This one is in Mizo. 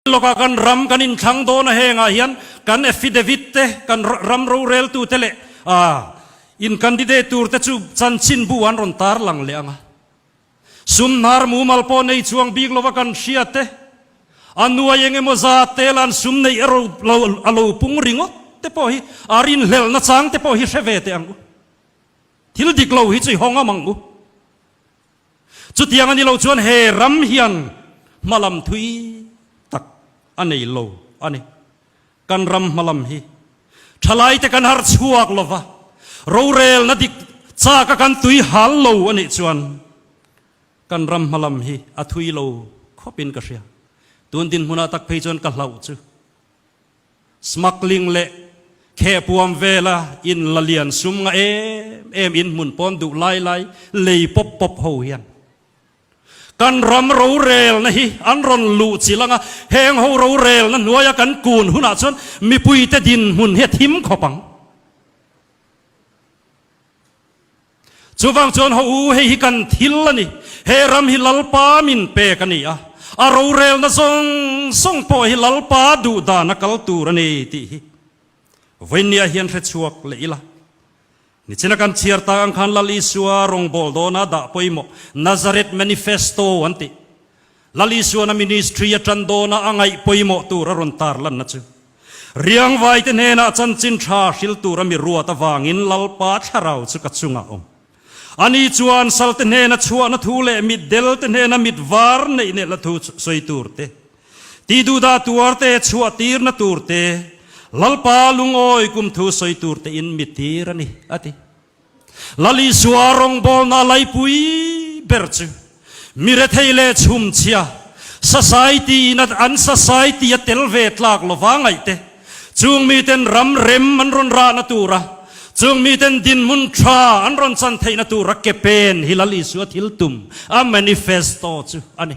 Lawkah kan ram kan inthlang dawn a hengah hian kan affidavit te, kan ram roreltu te leh in candidate tur te chu chanchinbu an rawn tarlang leh ang a. Sum hnar mumal pawh nei chuang bik lova kan hria te, a nuai eng emaw zat te lan sum neih erawh lo a lo pung ringawt te pawh hi a rinhlelhna chang te pawh hi hre ve teh ang u. Thil dik lo hi chu i hawng am ang u. Chutiang a ni lo chuan he ram hian hmalam thui tak a nei lo a ni. Kan ram hmalam hi thalaite kan harh chhuak lo va, rorelna dik chaka kan tui hal lo a nih chuan kan ram hmalam hi a thui lo khawpin ka hria. Tun dinhmunah tak phei chuan ka hlauh chu. Smuggling leh khehpuam vela in la lian sum nga em em in hmun pawn duh lai lai lei pawp pawp ho hian kan ram rorelna hi an rawn luh chilh anga heng ho rorelna hnuaia kan kun hunah chuan mipuite dinhmun hi a thim khawp ang. Chuvang chuan haw u, hei hi kan thil a ni, he ram hi Lalpa min pek a ni a, a rorelna zawng zawng pawh hi Lalpa duh dan a kal tur a ni tih hi vawinia hian hre chhuak leh ila. Nichina kan chhiar tak ang khan Lal Isua rawngbâwl dawna dah pawimawh Nazareth Manifesto an tih Lal Isuana ministry a ṭan dawna a ngaih pawimawh tur a rawn tarlanna chu Riangvaite hnenah chanchin ṭha hril tur a mi ruat avangin Lalpa thlarau chu ka chungah awm. Ani chuan salte hnena chhuahna thu leh mitdelte hnena mit var neih nehla thu sawi tur te, tiduhdah tuarte chhuah tirna tur te, Lalpa lungawi kum thu sawi tur tein mi tir a ni, a ti. Lal Isua rawngbawlna laipui ber chu mi rethei leh chhumchhia, society in an society a tel ve tlak lova ngaih te, chung miten ram rem an rawn rahna tura, chung miten dinhmun tha an rawn chan theihna tura ke pen hi Lal Isua thil tum, a manifesto chu a ni.